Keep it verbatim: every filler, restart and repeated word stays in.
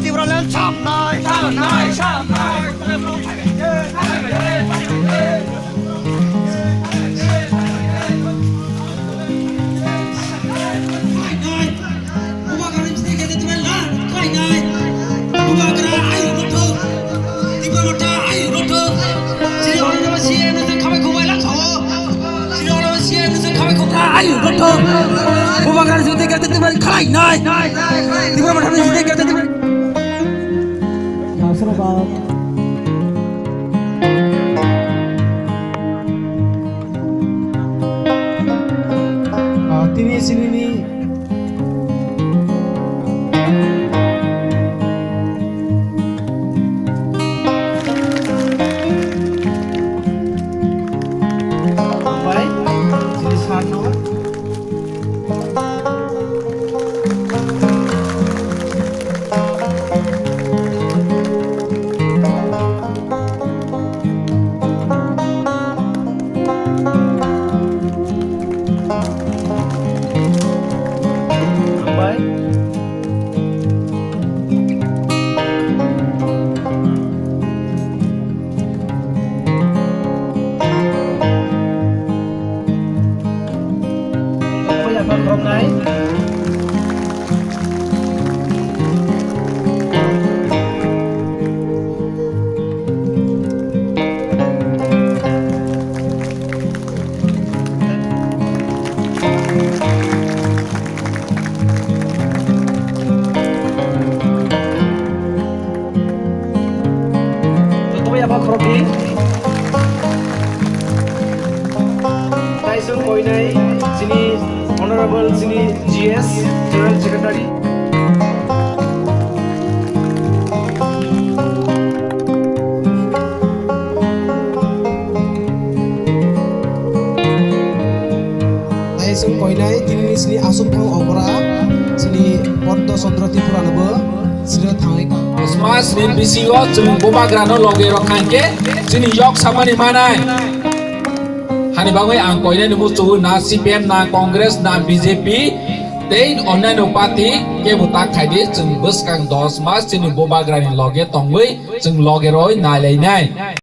Tipraland samnai, samnai, samnai. Bubagra ayuk rothok, Tipra Motha ayuk rothok. Chini hono nama C M no khamai khumai lang tho. Chini hono nama C M no khamai khumai ayuk rothok. Bubagra ni sute kete Tipra khalai nai. Tipra Motha ni sute kete Tipra. Nasrabad. Ah, tini sinini Bai, sini sano. Jotobai yaphang khorokdi. Taisong koinai chini Honorable chini G S General Secretary. Taisong koinai tini sini aswk thang okra sini Poddo Chandra Tripura no bo siro thangwi ka. Smas ni bisingo chwng bubagrano loge rok khankhe chini yok samani manai. Hani bagwi ang koinani muchungo na C P M na Congress na B J P tei onnaino party kebo tak khaidi, chwng bwskang dos mas chini bubagrani loge tongwi chwng loge roi nailainai.